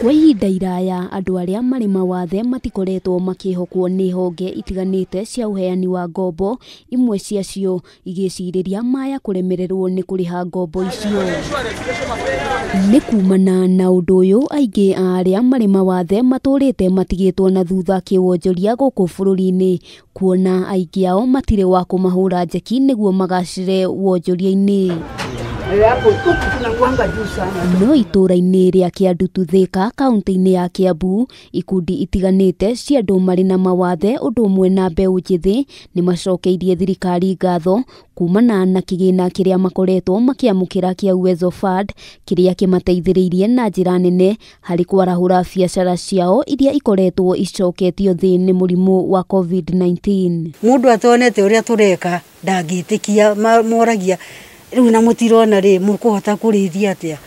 Kwa ihinda iraya andũ arĩa marĩ mawathe matikoretwo makĩhokwo nĩ honge itiganĩte cia ũheani wa ngombo, imwe ciacio igĩcirĩria maya kũremererwo nĩ kũrĩha ngombo icio. Nĩ kumana na ũndũ ũyũ aingĩ a arĩa marĩ mawathe matũrĩte matigĩtwo na thutha kĩwonjoria gũkũ bũrũri-inĩ, kuona aingĩ ao matirĩ wa kũmahũra njeki nĩguo magacĩre wonjoria-inĩ. No itũra-inĩ rĩa Kĩandutu Thika kaunti-inĩ ya Kiambu, ikundi itiganĩte cia andũ marĩ na mawathe ũndũ ũmwe na mbeũ njĩthĩ nĩ macokeirie thirikari ngatho kumana na kĩgĩna kĩrĩa makoretwo makĩamũkĩra kĩa Uwezo Fund kĩrĩa kĩmateithĩrĩirie na njĩra nene harĩ kwarahũra biacara ciao iria ikoretwo icoketio thĩ nĩ mũrimũ wa COVID-19. Mũndũ atonete ũrĩa tũreka ndangĩtĩkia, moragia rĩu na mũtirona rĩ mũkũhota kũrĩithia atĩa.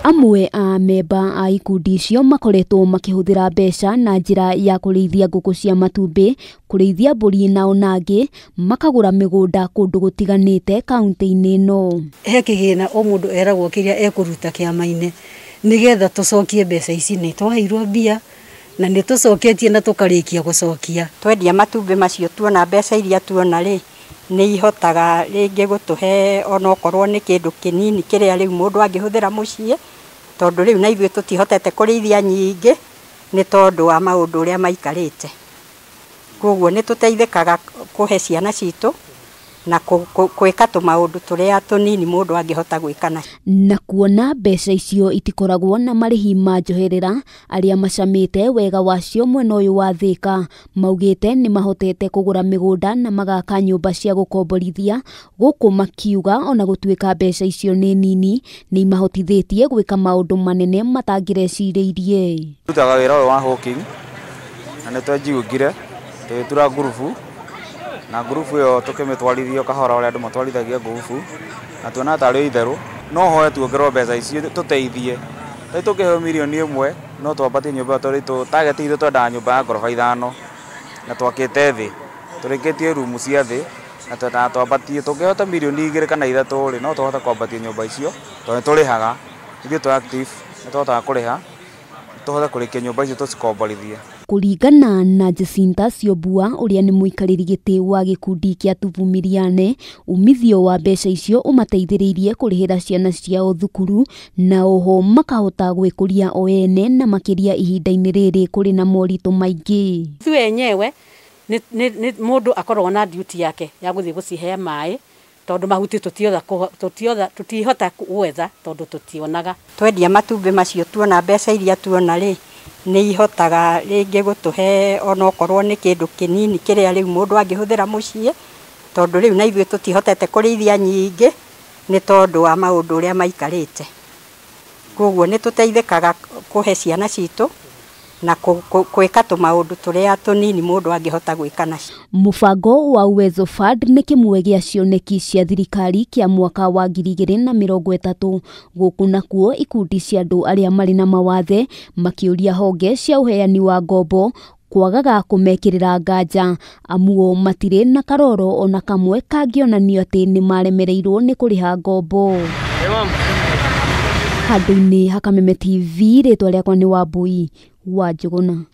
Amwe a memba a ikundi icio makoretwo makĩhũthĩra mbeca na njĩra ya kũrĩithia ngũkũ cia matumbĩ, kũrĩithia mbũri na ona angĩ makagũra mĩgũnda kũndũ gũtiganĩte kaunti-inĩ ĩno. He kĩgĩna o mũndũ eragwo kĩrĩa ekũruta kĩama-inĩ nĩgetha tũcokie mbeca ici. Nĩ twaheirwo mbia na nĩ tũcoketie na tũkarĩkia gũcokia. Twendia matumbĩ macio tuona mbeca iria tuona rĩ nĩ ihotaga rĩngĩ gũtũhe onokorwo nĩ kĩndũ kĩnini kĩrĩa rĩu mũndũ angĩhũthĩra mũciĩ, tondũ rĩu na ithuĩ tũtihotete kũrĩithia nyingĩ nĩ tondũ wa maũndũ ũrĩa maikarĩte. Koguo nĩ tũteithĩkaga kũhe ciana citũ na gwĩka tũmaũndũ tũrĩa tũnini mũndũ angĩhota gwĩka nacio. Na kuona mbeca icio itikoragwo na marĩhi ma njoherera, arĩa macamĩte wega wacio mwena ũyũ wa Thika maugĩte nĩ mahotete kũgũra mĩgũnda na magaka nyũmba cia gũkomborithia, gũkũ makiuga ona gũtuĩka mbeca icio nĩ nini nĩ imahotithĩtie gwĩka maũndũ manene matangĩrecirĩirie. Rutaga wĩra ũyũ wa hawking na nĩ twenjiungire tũgĩtura ngurubu, na ngurubu ĩyo tũkĩmĩtwarithia kahora ũrĩa andũ matwarithagia ngurubu, na tuona tarĩ itherũ no hoe tuongererwo mbeca icio tũteithie. Rĩu tũngĩheo mirioni 1 no twambatie nyũmba ĩyo, tondũ target itũ twendaga nyũmba ya ngoroba 5 na twakĩte thĩ, tũrĩkĩtie rumu cia thĩ na twendaga twambatie. Tũngĩhota mirioni 2 kana 3 rĩ, no tũhote kwambatia nyũmba icio tondũ nĩ tũrĩhaga ithuĩ twĩ active, nĩ tũhotaga kũrĩha tũhote kũrĩkia nyũmba icio tũcikomborithie. Kũringana na Jacinta Ciombua ũrĩa nĩ mũikarĩri gĩtĩ wa gĩkundi kĩa Tuvumiliane, umithio wa mbeca icio ũmateithĩrĩirie kũrĩhĩra ciana ciao thukuru na oho makahota gwĩkũria o ene na makĩria ihinda-inĩ rĩrĩ kũrĩ na moritũ maingĩ. Ithuĩ enyewe nĩ mũndũ akoragwo na duty yake ya gũthiĩ gũcihe maĩ tondũ mahuti tũtihota gwetha tondũ tũtionaga. Twendia matumbĩ macio tuona mbeca iria tuona rĩ nĩ ihotaga rĩngĩ gũtũhe onokorwo nĩ kĩndũ kĩnini kĩrĩa rĩu mũndũ angĩhũthĩra mũciĩ, tondũ rĩu na ithuĩ tũtihotete kũrĩithia nyingĩ nĩ tondũ wa maũndũ ũrĩa maikarĩte. Koguo nĩ tũteithĩkaga kũhe ciana citũ na gwĩka tũmaũndũ tũrĩa tũnini mũndũ angĩhota gwĩka nacio. Mũbango wa Uwezo Fund nĩ kĩmwe gĩa cioneki cia thirikari kĩa mwaka wa 2030, gũkũ nakuo ikundi cia andũ arĩa marĩ na mawathe makĩũria honge cia ũheani wa ngombo kwagaga kũmekĩrĩra nganja, amuo matirĩ na karoro ona kamwe kangĩonanio atĩ nĩ maremereirwo nĩ kũrĩha ngombo. Handũ-inĩ ha Kameme TV, rĩtwa rĩakwa nĩ Wambui wa Njũgũna.